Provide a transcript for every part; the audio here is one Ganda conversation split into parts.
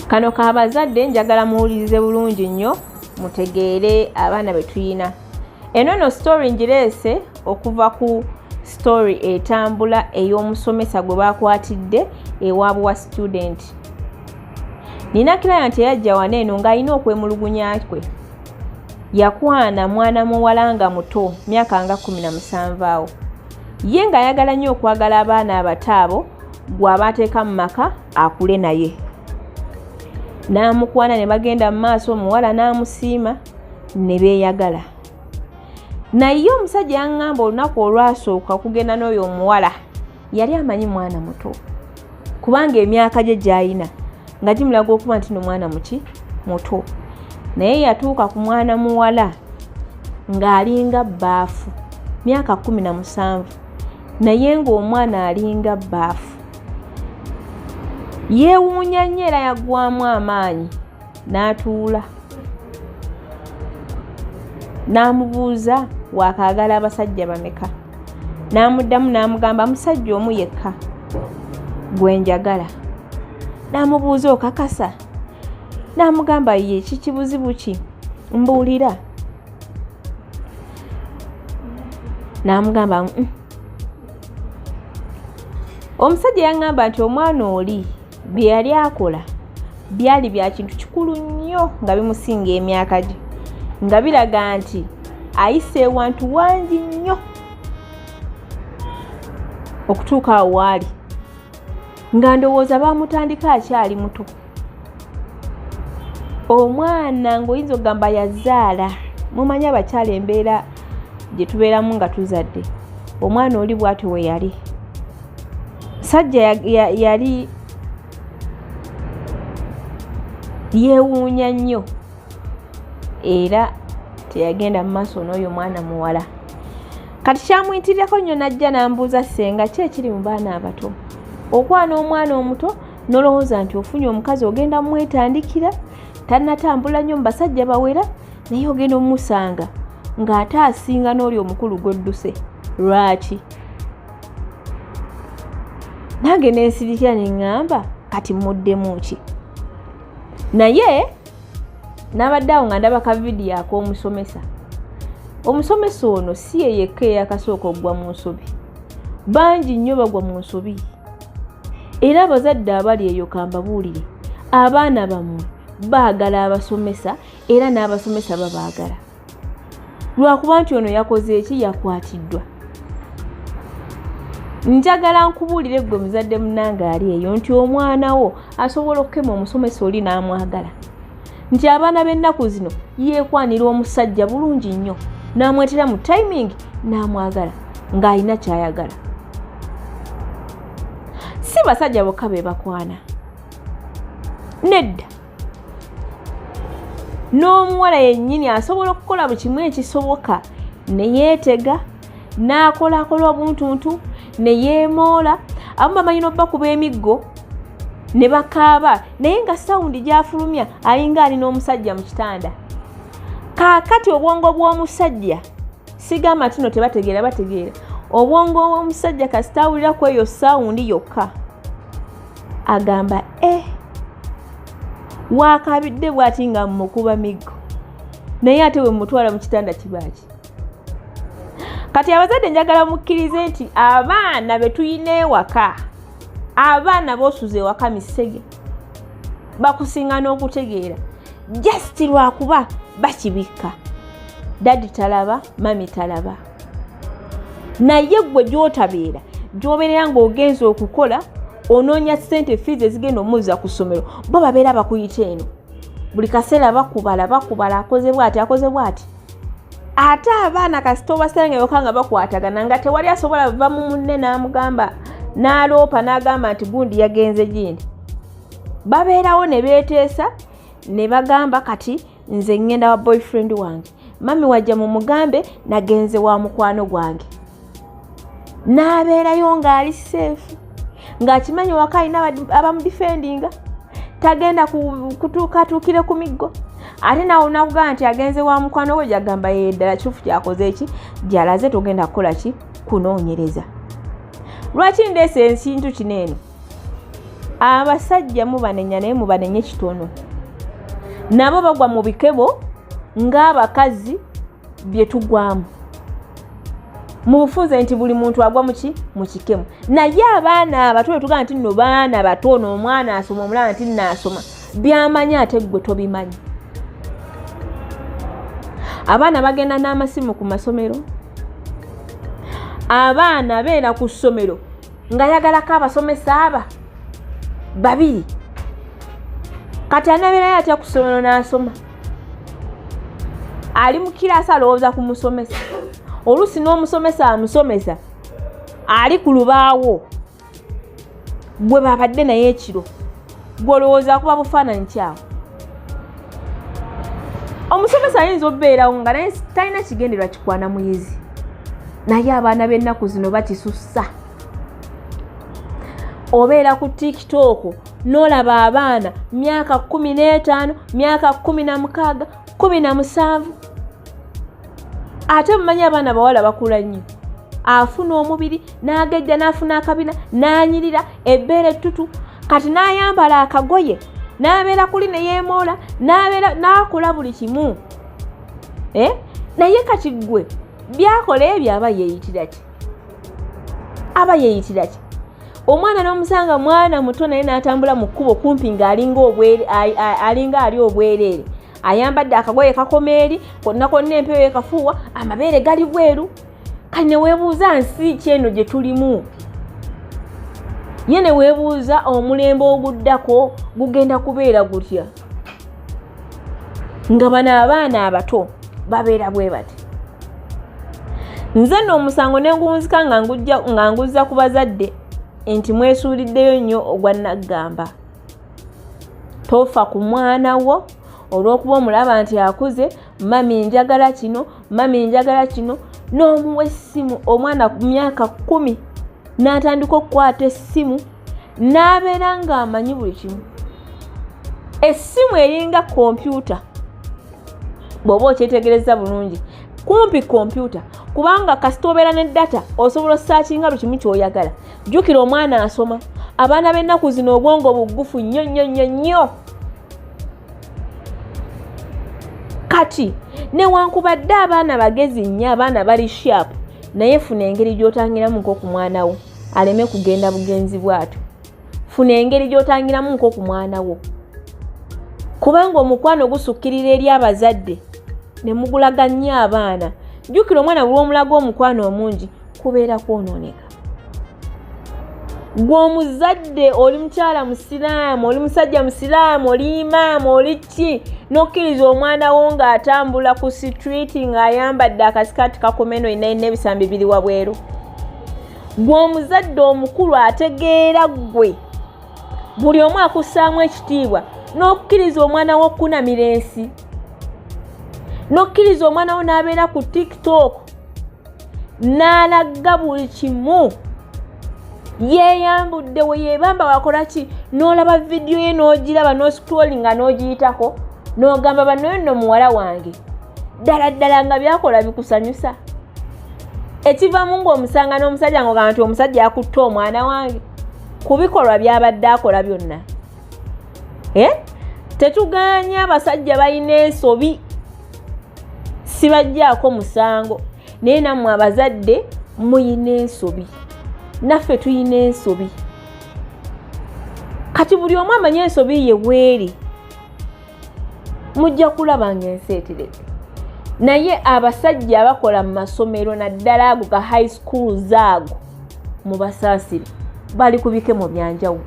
Kano kabazadde, njagala muwulirize bulungi nnyo, mutegeere abaana be tuyina. Eno no story ngireese okuva ku story etambula ey'omusomesa gwe bakwatidde ewaabwe wa student. Nina client eyajja wano eno ng'alina okwemulugunya kwe. Yakwana mwana muwala nga muto, myaka nga 17 awo. Ye ng'ayagala nnyo okwagala abaana abato abo gw'aba ateeka mu maka akule naye. N'amukwana ne bagenda mu maaso, omuwala n'amusiima ne beeyagala. Naye omusajja yaŋŋamba olunaku olwasooka okugenda n'oyo omuwala yali amanyi mwana muto, kubanga emyaka gye gy'alina nga gimulaga okuba nti no mwana muki muto. Naye yatuuka ku mwana muwala ng'alinga bbaafu, myaka 17, naye ng'omwana alinga bbaafu. Yeewuunya nnyo era yaggwamu amaanyi n'atuula n'amubuuza, "Waakaagala abasajja bameka?" N'amuddamu n'amugamba, "Musajja omu yekka gwe njagala." N'amubuuza, "Okakasa?" N'amugamba, "Ye kikibuzibu ki? Mbuulira." N'amugamba, Omusajja yaŋŋamba nti omwana oli bye yali akola byali bya kintu kikulu nnyo, nga bimusinga emyaka gye, nga biraga nti ayise ewantu wangi nnyo okutuuka awo waali, nga ndowooza baamutandika akyali muto. Omwana ng'oyinza okugamba yazaala. Mumanyi abakyala embeera gye tubeeramu nga tuzadde. Omwana oli bw'atyo we yali sajja yali yeewuunya nnyo era teyagenda mu maaso n'oyo mwana muwala. Kati kyamuyitirirako nnyo, n'ajja n'ambuuza, "Ssenga, ki ekiri mu baana abato? Okwana omwana omuto n'olowooza nti ofunye omukazi ogenda mwetandikira, tannatambula nnyo mu basajja bawera, naye ogenda omusanga ng'ate asinga n'oli omukulu gw'odduse. Lwaki?" Nange nensirikira ne ŋŋamba, kati muddemu ki? Naye n'abadde awo nga ndaba ka vidiyo ak'omusomesa. Omusomesa ono si ye yekka eyakasooka okugwa mu nsobi, bangi nnyo bagwa mu nsobi. Era abazadde abali eyo, kambabuulire, abaana bammwe baagala abasomesa era n'abasomesa babaagala. Lwakuba nti ono yakoze eki, yakwatiddwa. Njagala nkubuulire ggwe muzadde munnange ali eyo nti omwana wo asobola okukema omusomesa oli n'amwagala, nti abaana b'ennaku zino yeekwanira omusajja bulungi nnyo n'amwetera mu timing n'amwagala ng'alina ky'ayagala. Si basajja bokka be bakwana, nedda, n'omuwala yennyini asobola okukola buli kimu ekisoboka ne yeetega n'akolakola obuntuntu ne yeemoola. Abamu bamanyi n'obbakuba emiggo ne bakaaba, naye nga sound gy'afulumya alinga ali n'omusajja mu kitanda. Kaakati obwongo bw'omusajja, sigamba nti no tebategeera, bategeera. Obwongo bw'omusajja kasita awulira ku eyo sound yokka agamba, "E, waakabidde bw'ati nga mmukuba miggo, naye ate bwe mutwala mu kitanda kibaaki?" Kati abazadde, njagala mukkirize nti abaana be tuyina ewaka, abaana b'osuza ewaka misege, bakusinga n'okutegeera, just lwakuba bakibikka, daddy talaba, mummy talaba. Naye ggwe gy'otabeera, gy'obeerera ng'ogenza okukola, onoonya ssente, fees ezigenda omuzza ku ssomero, bo babeera bakuyita eno buli kaseera, bakubala bakubala, akoze bwati, akoze bwati. Ate abaana kasita obasanga yoka nga bakwatagana, nga tewali asobola va mu munne n'amugamba n'aloopa n'agamba nti gundi yagenze gindi, babeerawo ne beeteesa ne bagamba, "Kati nze ŋŋenda wa boyfriend wange, mummy wajja mumugambe nagenze wa mukwano gwange." N'abeerayo ng'ali safe, ng'akimanyi waka alina abamudefendinga, tagenda kutuuka atuukire ku miggo. Ate naawe onakugamba nti agenze wa mukwano gwe, gyagamba ye ddala kituufu kyakoze eki, gyalaze, togenda kukola ki, kunoonyereza. Lwaki ndeesa ensintu kino eno? Abasajja mubanenya, naye mubanenye kitono. Nabo bagwa mu bikebo ng'abakazi bye tugwamu. Mu bufunze nti buli muntu agwa muki mu kikemo. Naye abaana abato bwe tugamba nti nno baana bato, n'omwana asoma, omulaba nti nno asoma, by'amanyi ate ggwe tobimanyi. Abaana bagenda n'amasimu ku masomero. Abaana beera ku ssomero nga yagalako abasomesa aba babiri. Kati anabeerayo atya ku ssomero n'asoma? Ali mu kiraasi alowooza ku musomesa. Oluusi n'omusomesa amusomesa ali ku lubaawo gwe babadde naye ekiro, gw'olowooza akuba bufaananyi kyawo. Omusomesa ayinza okubeerawo nga naye talina kigendererwa kikwana muyizi, naye abaana b'ennaku zino bakisussa. Obeera ku TikTok n'olaba abaana myaka 15, myaka 16, 17. Ate mumanyi abaana bawala bakula nnyo, afuna omubiri n'agejja, n'afuna akabina, n'anyirira ebbeere ettutu, kati n'ayambala akagoye, n'abeera kuli ne yeemoola, n'abeera n'akola buli kimu. Naye kati ggwe byakola ebyo aba yeeyitira ki? Aba yeeyitira ki? Omwana n'omusanga mwana muto naye n'atambula mu kkubo kumpi ng'alinga ali obwereere, ayambadde akagoye kakoma eri konna konna, empewo ekafuuwa, amabeere gali bweru. Kati ne weebuuza nsi ki eno gye tulimu? Ye ne weebuuza omulembe oguddako gugenda kubeera gutya nga bano abaana abato babeera bwe bati. Nze nno omusango ne nguwunzika nga nguzza ku bazadde nti mwesuuliddeyo nnyo ogwa naggamba. Tofa ku mwana wo olw'okuba omulaba nti akuze, mami njagala kino, mami njagala kino, n'omuwa essimu. Omwana ku myaka 10 n'atandika okukwata essimu n'abeera ng'amanyi buli kimu. Essimu eringa kompyuta bw'oba okyetegereza bulungi, kumpi kompyuta, kubanga kasita obeera ne data osobola osearchinga buli kimu ky'oyagala. Jjukira omwana asoma, abaana b'ennaku zino obwongo buggufu nnyo nnyo nnyo nnyo. Kati newankubadde abaana bagezi nnyo, abaana bali sharp, naye funa engeri gy'otangiramu nk'oku mwana wo aleme kugenda bugenzi bw'atyo. Funa engeri gy'otangiramu nk'oku mwana wo, kubanga omukwano gusukkirira eri abazadde ne mugulaga nnyo abaana. Jjukira omwana buli omulaga omukwano omungi kubeera kwonooneka. Gwe omuzadde oli mukyala musiraamu, oli musajja musiraamu, oli imaamu, oli ki, n'okkiriza omwana wo ng'atambula ku street ng'ayambadde akasikaati kakomeno ina ebisambi biri wabweru. Gwe omuzadde omukulu ategeera, ggwe buli omu akussaamu ekitiibwa, n'okkiriza omwana wo okkunamira ensi, n'okkiriza omwana wo n'abeera ku TikTok n'alaga buli kimu, yeeyambudde we yeebamba wakola ki, n'olaba vidiyo ye n'ogiraba n'oscrollinga n'ogiyitako n'ogamba bannoyo nno muwala wange ddala ddala nga byakola bikusanyusa. Ekivamu ng'omusanga n'omusajja ng'ogamba nti omusajja akutte omwana wange ku bikolwa by'abadde akola byonna. Tetuganye abasajja balina ensobi, sibajjaako musango, naye nammwe abazadde muyina ensobi, naffe tuyina ensobi. Kati buli omu amanye ensobi ye weeri, mujja kulaba ng'ensi eteredde. Naye abasajja abakola mu masomero, naddala ago ga high schools, ago mubasaasire, bali ku bikemo byanjawulo,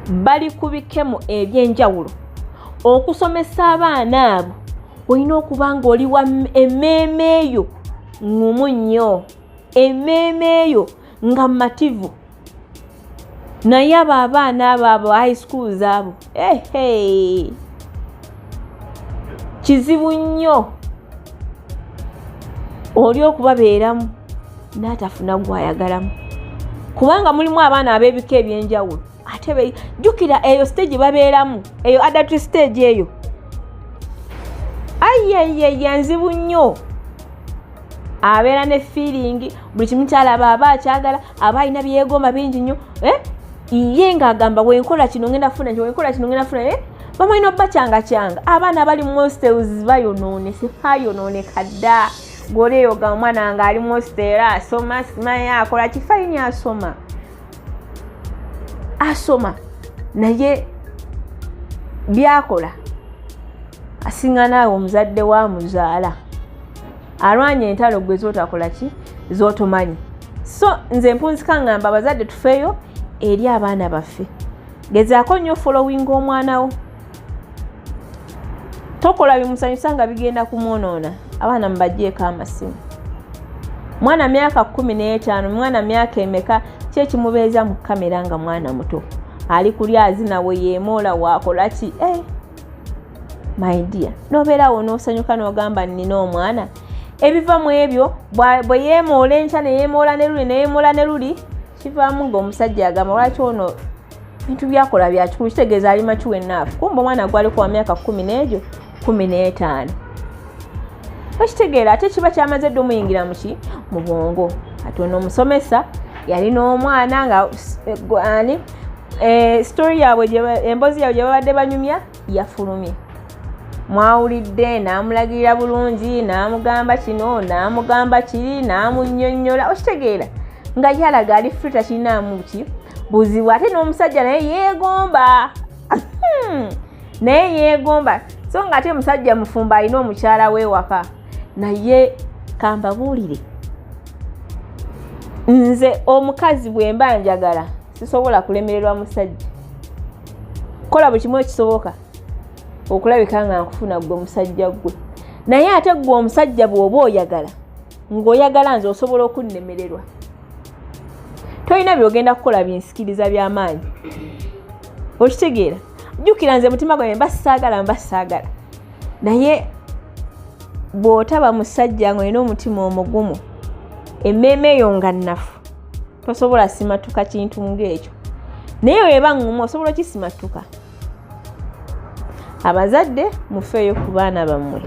bali ku bikemo ebyenjawulo. Okusomesa abaana abo olina okuba ng'oli wa emmeeme eyo ŋŋumu nnyo, emmeeme eyo nga mativu. Naye abo abaana abo high schools abo, ehe, kizibu nnyo oli okubabeeramu n'atafuna gw'ayagalamu, kubanga mulimu abaana ab'ebika ebyenjawulo. Ate jjukira eyo stage babeeramu, eyo adult stage eyo, ayyayaya, nzibu nnyo. Abeera ne feeling, buli kimu kyalaba aba akyagala, aba alina byegomba bingi nnyo. Ye ng'agamba wenkola kino ngenda funa kino, wenkola kino ngenda funa, eh? Bamalina obakyangakyanga. Abaana bali mu hostels bayonoonese, bayonooneka dda. Gwoleyoga omwana nga ali mu hostel asoma, simanyi akola kifayini, asoma asoma, naye byakola asinga naawe omuzadde wa muzaala. Alwanya entalo gwe zotakola ki, zotomanyi. So nze mpunzika ngamba abazadde tufeeyo eri abaana baffe. Gezaako nnyo following omwana wo, tokola bimusanyusa nga bigenda kumwonoona. Abaana mubagyeko amasimu. Mwana myaka 15, mwana myaka emeka, ki ekimubeeza mu kamera nga mwana muto ali kulya, azina, we yeemoola, waakola ki? Eh, my dear, nobeerawo n'osanyuka n'ogamba nnina omwana. Ebiva mu ebyo, bwe yeemoola enkya ne yeemoola ne luli ne yeemoola ne luli, kivaamu ng'omusajja agamba lwaki ono bintu byakola byakikulu, kitegeeza ali mature enough. Kumba omwana gwaliko wa myaka 10 n'egyo 15, okitegeera? Ate kiba kyamaze dde omuyingira muki, mu bwongo. Ati ono omusomesa yalina omwana nga ani, story yaabwe, emboozi yaabwe gye babadde banyumya yafulumye. Mwawulidde n'amulagirira bulungi, n'amugamba kino, n'amugamba kiri, n'amunnyonnyola, okitegeera? Nga yalaga ali free, takirinaamu ki buzibu. Ate n'omusajja naye yeegomba, naye yeegomba, so nga ate musajja mufumbo, alina omukyala w'ewaka. Naye kambabuulire, nze omukazi bwe mba njagala sisobola kulemererwa musajja. Kola buli kimu ekisoboka okulabika nga nkufuna gwe musajja gwe. Naye ate gwe omusajja bw'oba oyagala ng'oyagala nze, osobola okunnemererwa. Tolina byogenda kukola binsikiriza byamaanyi, okitegeera? Jjukira nze mutima gwange mba saagala, mba saagala. Naye bw'otaba musajja ng'olina omutima omugumu, emmeeme eyo nga nnafu, tosobola simatuka kintu ng'ekyo. Naye weba ŋŋumu, osobola okisimatuka. Abazadde mufeeyo ku baana bammwe,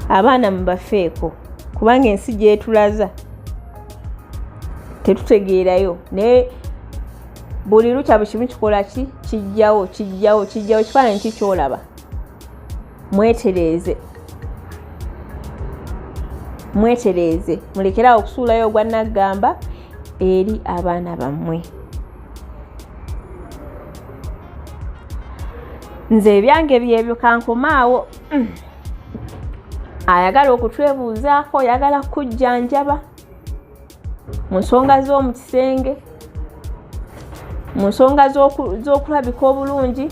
abaana mubafeeko, kubanga ensi gyetulaza tetutegeerayo. Naye buli lukya buli kimu kikola ki, kijjawo, kijjawo, kijjawo. Kifaananyi ki kyolaba? Mwetereeze, mwetereeze, mulekerawo okusuulayo ogwa naggamba eri abaana bammwe. Nze ebyange byebyo, kankomaawo. Ayagala okutwebuuzaako, oyagala kujjanjaba mu nsonga z'omu kisenge, mu nsonga z'okulabika obulungi,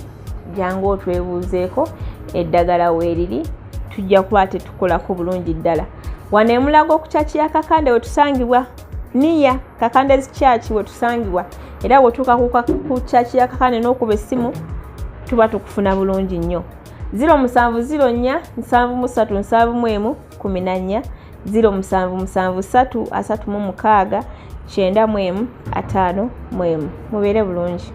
jangu otwebuuzeeko. Eddagala weeriri, tujja kuba tetukolako bulungi ddala. Wano emulago ku church ya Kakande wetusangibwa, niya Kakande's Church wetusangibwa. Era bwetuuka ku church ya Kakande n'okuba essimu, tuba tukufuna bulungi nnyo. 0704 73 71 14, 0773 36 91 51. Mubeere bulungi.